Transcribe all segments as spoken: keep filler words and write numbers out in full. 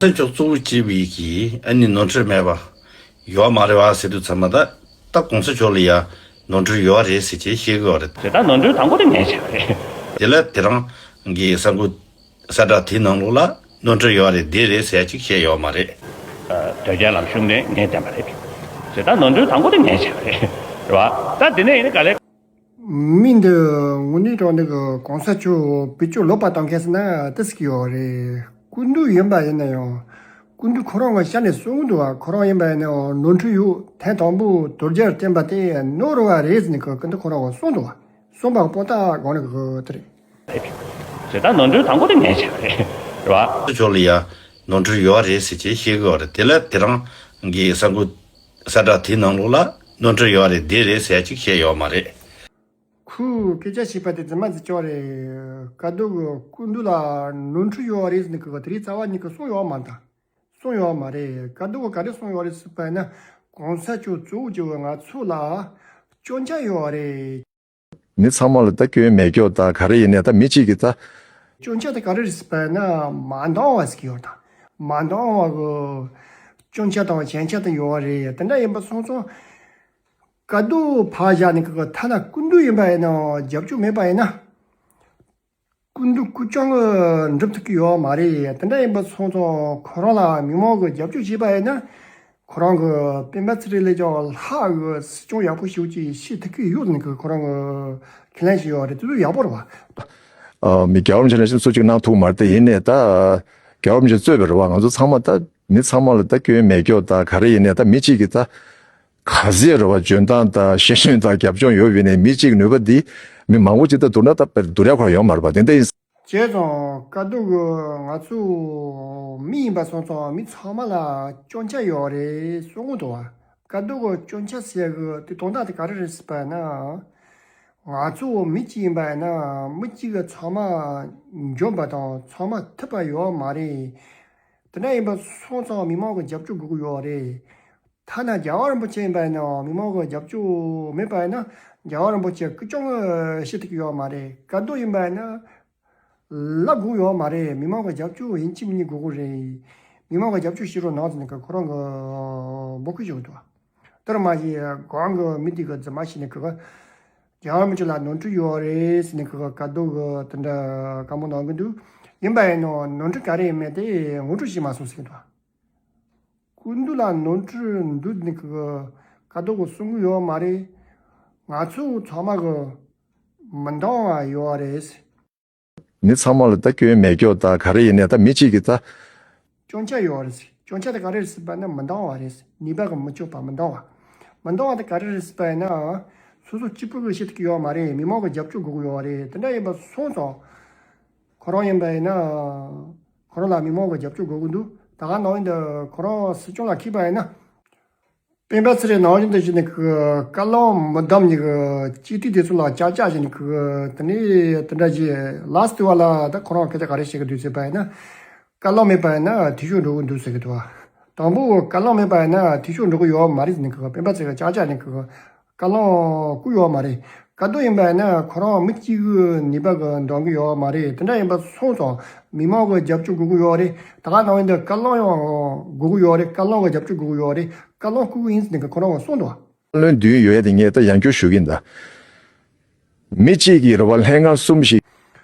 གོང་ས་མཆོག་གཙོ་བོ་བྱས་པའི་གི་ཨ་ནི་ནོར་འཁྲུལ་མེད་པ་ཡོད་མ་རེད་བ་ཟེར་དུས་ཚང་མ་ད་ད་གོང་ས་མཆོག་ལ་ཡ་ནོར་འཁྲུལ་ཡོད་རེད་ཟེར་བྱས་བཤད་གི་ཡོད་རེད། དེ་ད་ནོར་འཁྲུལ་དང་པོ་དེ་ངས་བྱས་པ་རེད། དེ་ལ་དེ་རང་གི་གསར་འགོད་གསལ་བསྒྲགས་དེའི་ནང་ལོགས་ལ་ནོར་འཁྲུལ་ཡོད་རེད་འདི་རེད་ཟེར་ཅིག་བཤད་ཡོད་མ་རེད། དོལ་རྒྱལ་ལམ་ཞུགས་ནས་ངས་བསྟན་པ་རེད། དེ་ད་ནོར་འཁྲུལ་དང་པོ་དེ་ངས་བྱས་པ་རེད། རེད་བ། ད་དེ་ནས་ཡིན་ན་ག་ལེ། མི་འདི་དངོས་གནས་དྲང་གནས་ཀྱི་གོང་ས་མཆོག་བེད་སྤྱོད་ལོག་པ་བཏང་མཁན་ཟེར་ན་དེ་ཟེར་གྱི་ཡོད་རེད། སྐུ་མདུན་ཡིན་པ་ཡིན་ན་ཡང་། སྐུ་མདུན་ཁོ་རང་གི་ཤ་ནས་གསུངས་འདུག་བ། ཁོ་རང་ཡིན་པ་ཡིན་ན་ཡང་ནོར་འཁྲུལ་ཡོད། ཐེངས་དང་པོ་དོལ་རྒྱལ་བསྟན་པ་དེ་ནོར་བ་རེད་ཟེར་ནས་ཀྱི་སྐུ་མདུན་ཁོ་རང་གིས་གསུངས་འདུག་བ། གསུངས་པ་པོ་ཏ་གང་རེད་གི་དེ་རེད། དེ་ད་ནོར་འཁྲུལ་དང་པོ་དེ་ངས་བྱས་པ་རེད། རེད་བ། ཕྱོགས་ལ་ཡ་ནོར་འཁྲུལ་ཡོད་རེད་ཟེར་བྱས་བཤད་གི་ཡོད་རེད། དེ་ལ་དེ་རང་གི་གསར་འགོད་གསལ་བསྒྲགས་དེའི་ནང་ལོགས་ལ་ནོར་འཁྲུལ་ཡོད་རེད་འདི་རེད་ཟེར་ཅིག་བཤད་ཡོད་མ་རེད། ཁོས་སྐད་ཆ་བཤད་པ་དེ་རྫུན་མ་རྫུན་ཅོག་རེད། བཀའ་སྡོད་ཀྱི་སྐུ་མདུན་ལ་ནོར་འཁྲུལ་ཡོད་རེད་ཟེར་ནས་ཀྱི་དེ་རིང་རྩ་བ་ཉིད་ཀྱིས་གསུངས་ཡོད་མ་རེད། གསུངས་ཡོད་མ་རེད། བཀའ་སྡོད་ཀྱིས་ག་རེ་གསུངས་ཡོད་རེད་ཟེར་བ་ཡིན་ན། གོང་ས་མཆོག་གཙོ་བོ་བྱས་པའི་ང་ཚོ་ལ་སྐྱོན་ཆ་ཡོད་རེད། མི་ཚང་མ་ལ་ད་སྐྱོན་མེད་སྐྱོ་ད་ག་རེ་ཡིན་ནའི་ད་མི་གཅིག་གིས་ད། སྐྱོན་ཆ་དེ་ག་རེ་རེད་ཟེར་བ་ཡིན་ན་མ་འདང་བ་ཟེར་གྱི་ཡོད་ད། མ་འདང་བ་གི་སྐྱོན་ཆ་དང་ཞན་ཆ་དེ་ཡོད་རེད། དེ་འདྲ་ཡིན་པ་སོང་ཙང་བཀའ་སྡོད་ཕར་བཞག་ནས་ཀྱི་ཐ་ན་སྐུ་མདུན་ཡིན་པ་ཡིན་ན་རྒྱབ་སྐྱོར་མེད་པ་ཡིན་ན། སྐུ་མདུན་སྐུ་ཕྲེང་གིས་འགྲུབ་ཐུབ་ཀྱི་ཡོད་མ་རེད། དེ་འདྲ་ཡིན་པ་སོང་ཙང་ཁོ་རང་ལ་མི་མང་གིས་རྒྱབ་སྐྱོར་བྱས་པ་ཡིན་ན། ཁོ་རང་གི་སྤེན་པ་ཚེ་རིང་ལས་ཀྱང་ལྷག་གི་སྲིད་སྐྱོང་ཡག་པོ་ཞིག་ཅིག་བྱེད་ཐུབ་ཀྱི་ཡོད་ནི་གི་ཁོ་རང་གི་ཁས་ལེན་བྱས་ཡོད་རེད། དེ་ཚོ་ཡག་པོ་རེད་བ། ཨ། མི་རྒྱལ་བ་རིན་པོ་ཆེ་ནས་སུ་གཅིག་གནང་ཐུབ་མ་རེད་དེ། ཡིན་ནའི་ད་རྒྱལ་བ་རིན་པོ་ཆེ་གཙོས་པའི་རེད་བ། ང་ཚོ་ཚང་མ་ད་མི་ཚང་མ་ལ་ད་སྐྱོན་མེད་སྐྱོ་ད་ག་རེ་ཡིན་ནའི་ད་མི་གཅིག་གིས་ད། ག་ཚད་རེད་བ། འཇོན་ཐང་དང་ཤེས་ཡོན་དང་རྒྱབ་ལྗོངས་ཡོད་པའི་ནས་མི་གཅིག་ནུས་པ་འདི་མི་མང་པོ་ཅིག་ད་བསྡུར་ན་ད་དཔེ་བསྡུར་ཡག་ཁོ་རང་ཡོད་མ་རེད་པ། དེ་འདྲ་ཡིན། བྱས་ཙང་བཀའ་སྡོད་ཀྱིས་ང་ཚོ་མི་ཡིན་པ་སོང་ཙང་མི་ཚང་མ་ལ་སྐྱོན་ཆ་ཡོད་རེད་གསུང་གི་འདུག་བ། བཀའ་སྡོད་ཀྱིས་སྐྱོན་ཆ་ཟེར་གི་དེ་དོན་དག་དེ་ག་རེ་རེད་ཟེར་བ་ན། ང་ཚོ་མི་གཅིག་ཡིན་པ་ཡིན་ན་མི་གཅིག་གིས་ཚང་མ་འཇོན་པ་དང་ཚང་མ་ཐུབ་པ་ཡོད་མ་རེད། དེ་འདྲ་ཡིན་པ་སོང་ཙང་མི་མང་གི་རྒྱབ་སྐྱོར་དགོས་ཀྱི་ཡོད་རེད། ཐ་ན་རྒྱལ་བ་རིན་པོ་ཆེ་ཡིན་པ་ཡིན་ན་མི་མང་གི་རྒྱབ་སྐྱོར་མེད་པ་ཡིན་ན་རྒྱལ་བ་རིན་པོ་ཆེ་སྐུ་ཕྲེང་གིས་བཤད་ཐུབ་ཀྱི་ཡོད་མ་རེད། བཀའ་སྡོད་ཡིན་པ་ཡིན་ན་ལབ་དགོས་ཡོད་མ་རེད། མི་མང་གི་རྒྱབ་སྐྱོར་ཡིན་གཅིག་མིན་གཉིས་དགོས་ཀྱི་རེད། མི་མང་གི་རྒྱབ་སྐྱོར་བྱེད་རོགས་གནང་ཟེར་ནས་ཁོ་རང་གིས་འབོད་སྐུལ་ཞུ་གི་འདུག་དེར་མ་ཟད་གོང་གི་མི་དེ་གིས་རྫུན་མ་བྱས་ནས་ཁོ་རྒྱལ་བ་རིན་པོ་ཆེ་ལ་ནོར་འཁྲུལ་ཡོད་རེད་ཟེར་ནས་ཁོ་བཀའ་སྡོད་ཀྱིས་དེ་འདྲ་བཀའ་མོལ་གནང་གི་འདུག་ཡིན་པ་ཡིན་ནའང་ནོར་འཁྲུལ་ག་རེ་ཡིན་མིན་དེ་ངོ་སྤྲོད་བྱས་མ་སོང་ཟེར་གྱི་འདུག་སྐུ་མདུན་ལ་ནོར་འཁྲུལ་འདུག་ནི་གི་བཀའ་སྡོད་ཀྱིས་གསུང་གི་ཡོད་མ་རེད། ང་ཚོ་ཚང་མ་གི་མི་འདང་བ་ཡོད་རེད། མི་ཚང་མ་ལ་ད་སྐྱོན་མེད་སྐྱོ་ད་ག་རེ་ཡིན་ནའི་ད་མི་གཅིག་གིས་ད། སྐྱོན་ཆ་ཡོད་རེད། སྐྱོན་ཆ་དེ་ག་རེ་རེད་ཟེར་བ་ན་མི་འདང་བ་རེད། ནུས་པ་གི་མི་ལྕོགས་པ། མི་འདང་བ། མི་འདང་བ་དེ་ག་རེ་རེད་ཟེར་བ་ཡིན་ན། སོ་སོ་གཅིག་པུ་གིས་བྱེད་ཐུབ་ཀྱི་ཡོད་མ་རེད། མི་མང་གི་རྒྱབ་སྐྱོར་དགོས་ཀྱི་ཡོད་རེད། དེ་འདྲ་ཡིན་པ་སོང་ཙང་། ཁོ་རང་ཡིན་པ་ཡིན་ན། ཁོ་རང་ལ་མི་མང་གི་རྒྱབ་སྐྱོར་དགོས་ཀྱི་འདུག་ད་ག་ནང་བཞིན་དུ་ཁོ་རང་སྲིད་སྐྱོང་ལ་འཁེལ་པ་ཡིན་ན། སྤེན་པ་ཚེ་རིང་ནང་བཞིན་དུ་བྱས་ནས་ཀྱི་བཀའ་བློན་མི་བདམས་ནས་ཀྱི་སྤྱི་འཐུས་དེ་ཚོ་ལ་ཅག་ཅག་བྱས་ནས་ཀྱི་དེ་ནས་དེ་འདྲ་བྱས། ལཱསི་ཊི་བ་ལ་ད་ཁོ་རང་སྐད་ཆ་ག་རེ་བཤད་ཀྱི་འདུག་ཟེར་བ་ཡིན་ན། བཀའ་བློན་མེད་པ་ཡིན་ན་འཐུས་ཤོར་འགྲོ་གི་འདུག་ཟེར་གྱི་འདུག་དང་པོ་བཀའ་བློན་མེད་པ་ཡིན་ན་འཐུས་ཤོར་འགྲོ་གི་ཡོད་མ་རེད་ཟེར་ནས་ཀྱི་སྤེན་པ་ཚེ་རིང་ཅག་ཅག་ནས་ཀྱི་བཀའ་བློན་བསྐོས་ཡོད་མ་རེད། བཀའ་སྡོད་ཡིན་པ་ཡིན་ན་ཁོ་རང་མི་གཅིག་གི་ནུས་པ་གི་འདང་གི་ཡོད་མ་རེད། དེ་འདྲ་ཡིན་པ་སོང་ཙང་མི་མང་གི་རྒྱབ་སྐྱོར་དགོས་ཀྱི་ཡོད་རེད། ད་ག་ནང་བཞིན་དུ་བཀའ་བློན་ཡང་དགོས་ཀྱི་ཡོད་རེད། བཀའ་བློན་གི་རྒྱབ་སྐྱོར་དགོས་ཀྱི་ཡོད་རེད། བཀའ་བློན་བསྐོ་གི་ཡིན་ཟེར་ནས་ཀྱི་ཁོ་རང་གིས་གསུངས་འདུག་བཀའ་བློན་བདུན་ཡོད་ཡ་དེ་ངས་ད་ཡང་བསྐྱར་ཞུ་གི་ཡིན་ད། མི་གཅིག་གིས་རེད་བ། ལྷན་ཁང་གསུམ་ཞིག་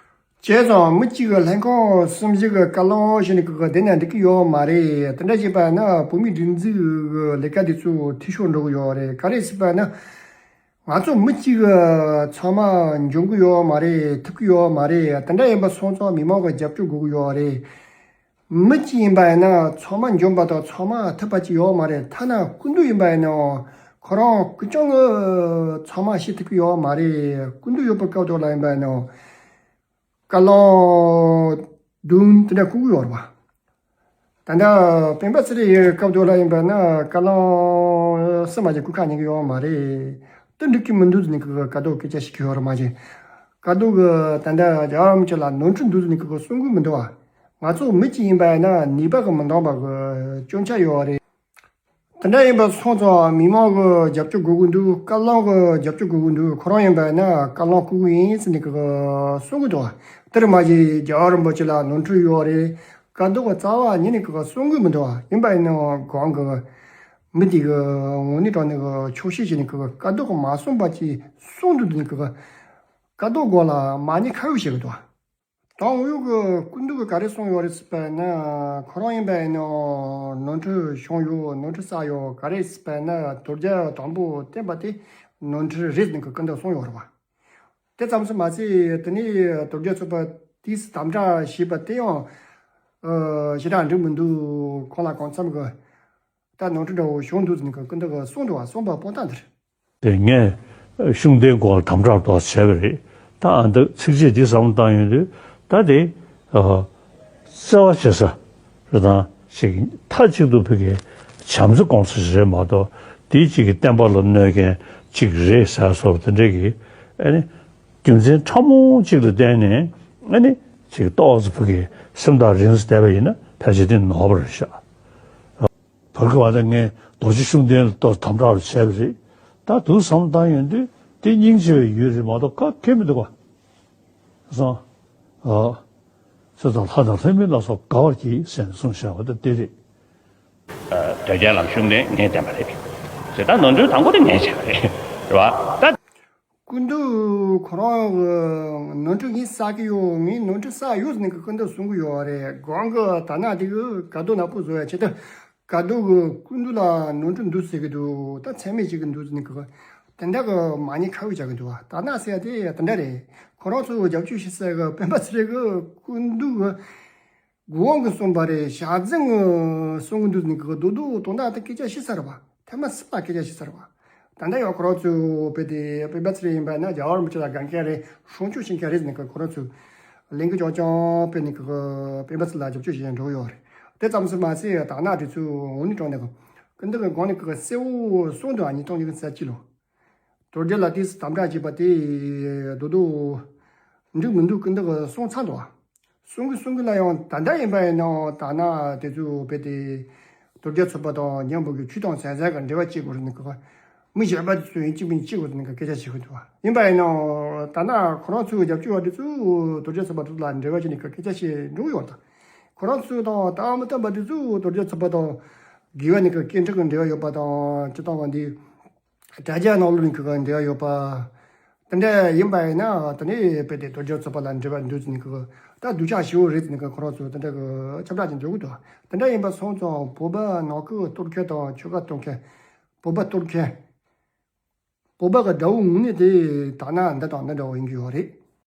བྱས་ཙང་མི་གཅིག་གིས་ལྷན་ཁང་གསུམ་བཞི་གི་བཀའ་བློན་བྱས་ནས་ཀྱི་བསྡད་ན་འགྲིག་གི་ཡོད་མ་རེད། དེ་འདྲ་བྱས་པ་ན་བོད་མིའི་སྒྲིག་འཛུགས་ཀྱི་ལས་ཀ་དེ་ཚོ་འཐུས་ཤོར་འགྲོ་གི་ཡོད་རེད། ག་རེ་ཟེར་བ་ན། ང་ཚོ་མི་གཅིག་གིས་ཚང་མ་འཇོན་གི་ཡོད་མ་རེད། ཐུབ་གི་ཡོད་མ་རེད། དེ་འདྲ་ཡིན་པ་སོང་ཙང་མི་མང་གི་རྒྱབ་སྐྱོར་དགོས་གི་ཡོད་རེད། མི་གཅིག་ཡིན་པ་ཡིན་ན་ཚང་མ་འཇོན་པ་དང་ཚང་མ་ཐུབ་པ་ཅིག་ཡོད་མ་རེད། ཐ་ན་སྐུ་མདུན་ཡིན་པ་ཡིན་ནའང་ཁོ་རང་སྐུ་ཕྲེང་གིས་ཚང་མ་བྱེད་ཐུབ་ཀྱི་ཡོད་མ་རེད། སྐུ་མདུན་ཡོད་པའི་སྐབས་ཐོག་ལ་ཡིན་པ་ཡིན་ནའང་བཀའ་བློན་བདུན་དེ་འདྲ་བསྐོ་གི་ཡོད་རེད་པ། ད་ལྟ་སྤེན་པ་ཚེ་རིང་ཡོད་པའི་སྐབས་ཐོག་ལ་ཡིན་པ་ན་བཀའ་བློན་གསུམ་མ་གཏོགས་བསྐོ་ཁག་ཉན་གི་ཡོད་མ་རེད། དེ་འགྲིག་གི་མི་འདུག་ཟེར་ནས་ཀྱི་བཀའ་སྡོད་སྐད་ཆ་བཤད་ཀྱི་ཡོད་རེད་མ་གཞི། བཀའ་སྡོད་ཀྱིས་ད་ལྟ་རྒྱལ་བ་རིན་པོ་ཆེ་ལ་ནོར་འཁྲུལ་འདུག་ཟེར་ནས་ཀྱི་གསུང་གི་མི་འདུག་བ། ང་ཚོ་མི་གཅིག་ཡིན་པ་ཡིན་ན་ནུས་པ་གི་མི་འདང་པ་གི་སྐྱོན་ཆ་ཡོད་རེད། དེ་འདྲ་ཡིན་པ་སོང་ཙང་མི་མང་གི་རྒྱབ་སྐྱོར་དགོས་ཀྱི་འདུག་བཀའ་བློན་གི་རྒྱབ་སྐྱོར་དགོས་ཀྱི་འདུག་ཁོ་རང་ཡིན་པ་ཡིན་ན་བཀའ་བློན་བསྐོ་གི་ཡིན་ཟེར་ནས་ཀྱི་གསུང་གི་འདུག་བ། དེར་མ་གཞི་རྒྱལ་བ་རིན་པོ་ཆེ་ལ་ནོར་འཁྲུལ་ཡོད་རེད། དཀའ་སྡུག་གི་རྩ་བ་ཉིད་ནས་གི་གསུང་གི་མི་འདུག་བ། ཡིན་པ་ཡིན་ནའང་གང་གི་མི་དེ་གི་ངོ་ནས་དྲང་ནས་གི་ཆོག་ཤེས་བྱས་ནས་གི་དཀའ་སྡུག་གི་མ་གསུངས་པ་ཅིག་གསུང་འདུག་ནས་གི་དཀའ་སྡུག་སྒང་ལ་མ་ཉེས་ཁ་གཡོགས་བྱེད་གི་འདུག་བ། དང་འོ་ཡོད་གི་སྐུ་མདུན་གི་ག་རེ་གསུངས་ཡོད་རེད་ཟེར་པ་ན། ཁོ་རང་ཡིན་པ་ཡིན་ནའང་ནོར་འཁྲུལ་བྱུང་ཡོད། ནོར་འཁྲུལ་བསགས་ཡོད། ག་རེ་ཟེར་པ་ན་དོལ་རྒྱལ་དང་པོ་བསྟེན་པ་དེ་ནོར་འཁྲུལ་རེད་ནས་གི་སྐུ་མདུན་གསུངས་ཡོད་རེད་བ། དེ་ཙམ་ཞིག་མ་ཟད་དེ་ནས་དོལ་རྒྱལ་ཚོགས་པ་དུས་སུ་དམ་དྲག་བྱས་པ་དེ་ཡང་ཞེ་དྲག་འགྲིག་མི་འདུག། གང་ལ་གང་འཚམ་གི་ད་ནོར་འཁྲུལ་འདྲ་བོ་བྱུང་འདུག་ཟེར་ནས་གི་སྐུ་མདུན་གི་གསུངས་འདུག་བ། གསུངས་པ་དཔང་རྟགས་འདི་རེད། དེ་ངས་ཤུགས་ལྡན་སྐོར་དམ་དྲག་ཏོག་བྱས་པ་རེད། ད་ཨ་འདི་ཚིགས་བཅད་འདི་བསམ་བློ་བཏང་ཡོང་དུས་ད་དེ་བརྩེ་བ་བྱེད་ས་རེད། དང་ཞིག་མཐའ་གཅིག་ཏུ་ཕ་གི་བྱམས་བརྩེ་སྐོང་ས་ཞིག་རེད་མ་གཏོགས་དེ་གཅིག་གི་བསྟན་པ་ལ་གནོད་མཁན་གཅིག་རེད་ཟེར་སོགས་དེ་འདྲ་གི་ཨ་ནི་རྒྱུ་མཚན་ཕྲ་མོ་གཅིག་ལ་བརྟེན་ནས་ཨ་ནི་ཅིག་ཏོག་ཙམ་ཕ་གི་སེམས་ཐག་རིང་ས་བསྡད་པ་ཡིན་ན་ཕལ་ཆེར་དེ་ནོར་བ་རེད་ཤག། བར་སྐབས་བ་དང་ངས་རྡོ་རྗེ་ཤུགས་ལྡན་ལ་ཏོག་དམ་དྲག་རུ་བྱས་པ་རེད། ད་དུང་བསམ་བློ་བཏང་ཡོང་དུས་དེ་སྙིང་རྗེ་བའི་ཡུལ་རེད་མ་གཏོགས་ག་གེ་མི་འདུག་ག། སོང་། ཨ། ཚེ་དང་ལྷ་དང་ལྷ་མིན་ལ་སོགས་དགའ་བར་གྱིས་ཟེར་ནས་གསུངས་བཞག་པ་ད་དེ་རེད། ཨ། དོལ་རྒྱལ་ལམ་ཤུགས་ལྡན་ངས་བསྟན་པ་རེད། ཟེར་ད་ནོར་འཁྲུལ་དང་པོ་དེ་ངས་བྱས་པ་རེད། རེད་བ། ད། སྐུ་མདུན་ཁོ་རང་གི་ནོར་འཁྲུལ་ངས་བསགས་ཀྱི་ཡོད། ངས་ནོར་འཁྲུལ་བསགས་ཡོད་ཟེར་ནས་གི་སྐུ་མདུན་གསུང་གི་ཡོད་རེད། གང་གི་ད་ན་དེ་གི་དཀའ་སྡུག་ནག་པོ་བཟོ་ཡ་ཆེད་དུ་དཀའ་སྡུག་གི་སྐུ་མདུན་ལ་ནོར་འཁྲུལ་འདུག་ཟེར་གི་འདུག། ད་ཚད་མེད་ཅིག་གི་འདུག་ཟེར་ནས་གི་དེ་འདྲ་གི་མ་ཉེས་ཁ་གཡོགས་བྱ་གི་འདུག་བ། ད་ན་ཟེར་ཡ་དེ་དེ་འདྲ་རེད། ཁོ་རང་ཚོ་རྒྱབ་སྐྱོར་བྱེད་ས་གི་སྤེན་པ་ཚེ་རིང་གི་སྐུ་མདུན་གི་དགོས་དབང་གིས་གསུངས་པ་རེད། ཞག་རྫུན་གྱིས་གསུང་གི་འདུག་ཟེར་ནས་གི་རྡོག་རྡོག་དོན་དག་དེ་སྐད་ཆ་བཤད་ས་རེད་བ། ཐེངས་མ་སུ་ལ་སྐད་ཆ་བཤད་ས་རེད་བ། ད་ལྟ་ཡང་ཁོ་རང་ཚོས་དཔེ་དེ་སྤེན་པ་ཚེ་རིང་ཡིན་པ་ན་རྒྱལ་བ་རིན་པོ་ཆེ་ལ་དགའ་མཁན་རེད། སྲུང་སྐྱོབ་བྱེད་མཁན་རེད་ཟེར་ནས་གི་ཁོ་རང་ཚོས་ལས་འགུལ་རྐྱང་རྐྱང་སྤེལ་ནས་གི་སྤེན་པ་ཚེ་ལ་རྒྱབ་སྐྱོར་བྱེད་འགྲོ་གི་ཡོད་རེད། དེ་ཙམ་ཟིན་མ་ཟད་ད་ནང་དེ་ཚོས་འོ་ནི་དྲང་ནས་གི་སྐུ་མདུན་གི་སྒང་ནས་གི་གསལ་བོ་གསུངས་འདུག། ཨ། ཉིས་སྟོང་ཉི་ཤུ་རྩ་གཅིག་ལོ། དོལ་རྒྱལ་ལ་དུས་སུ་དམ་དྲག་བྱས་པ་དེ་རྡོག་རྡོག་འགྲིག་མི་འདུག་སྐུ་མདུན་གྱིས་གསུངས་ཚར་འདུག་བ། གསུང་གི་གསུང་གི་ལ་ཡང་ད་ལྟ་ཡིན་པ་ཡིན་ནའང་ད་ན་དེ་ཚོ་དཔེ་དེ་དོལ་རྒྱལ་ཚོགས་པ་དང་མཉམ་པོ་གི་ཆོས་དང་ཟང་ཟིང་གི་འབྲེལ་བ་བྱེད་དགོས་ནི་གི། མི་གཞན་པ་དེ་ཚོ་ཡིན་གཅིག་མིན་གཅིག་དགོས་ནི་གི་སྐད་ཆ་བཤད་གི་འདུག་བ། ཡིན་པ་ཡིན་ནའང་ད་ན་ཁོ་རང་ཚོའི་རྒྱབ་སྐྱོར་བ་དེ་ཚོ་དོལ་རྒྱལ་ཚོགས་པ་དེ་ཚོ་ལ་འབྲེལ་བ་བྱས་ནི་གི་སྐད་ཆ་བཤད་འགྲོ་གི་ཡོད་ད། ཁོ་རང་ཚོ་དང་ད་མི་སྟོན་པ་དེ་ཚོ་དོལ་རྒྱལ་ཚོགས་པ་དང་དགེ་བ་ནི་གི་སྐད་འཕྲིན་གི་འབྲེལ་བ་ཡོད་པ་དང་སྤྱི་བཏང་བ་འདི། དྲ་རྒྱ་ནང་ལོགས་ནས་གི་འབྲེལ་བ་ཡོད་པ། དེ་འདྲ་ཡིན་པ་ཡིན་ན་དེ་ནས་དཔེ་དེ་དོལ་རྒྱལ་ཚོགས་པ་ལ་འབྲེལ་བ་འདུག་ཟེར་ནས་གི་ད་སྡུག་ཅག་ཞེ་པོ་རེད་ཟེར་ནས་གི་ཁོ་རང་ཚོ་དེ་འདྲ་གི་ཁྱབ་བསྒྲགས་ཀྱི་འཇོག་གི་འདུག། དེ་འདྲ་ཡིན་པ་སོང་ཙང་བོད་པ་ནང་ཁུལ་གཏོར་མཁན་དང་ཆོལ་ཁ་གཏོར་མཁན། བོད་པ་གཏོར་མཁན། བོད་པ་གི་དགྲ་བོ་དངོས་གནས་དེ་ད་ན་འདི་དང་འདི་འདྲ་བོ་ཡིན་གི་ཡོད་རེད།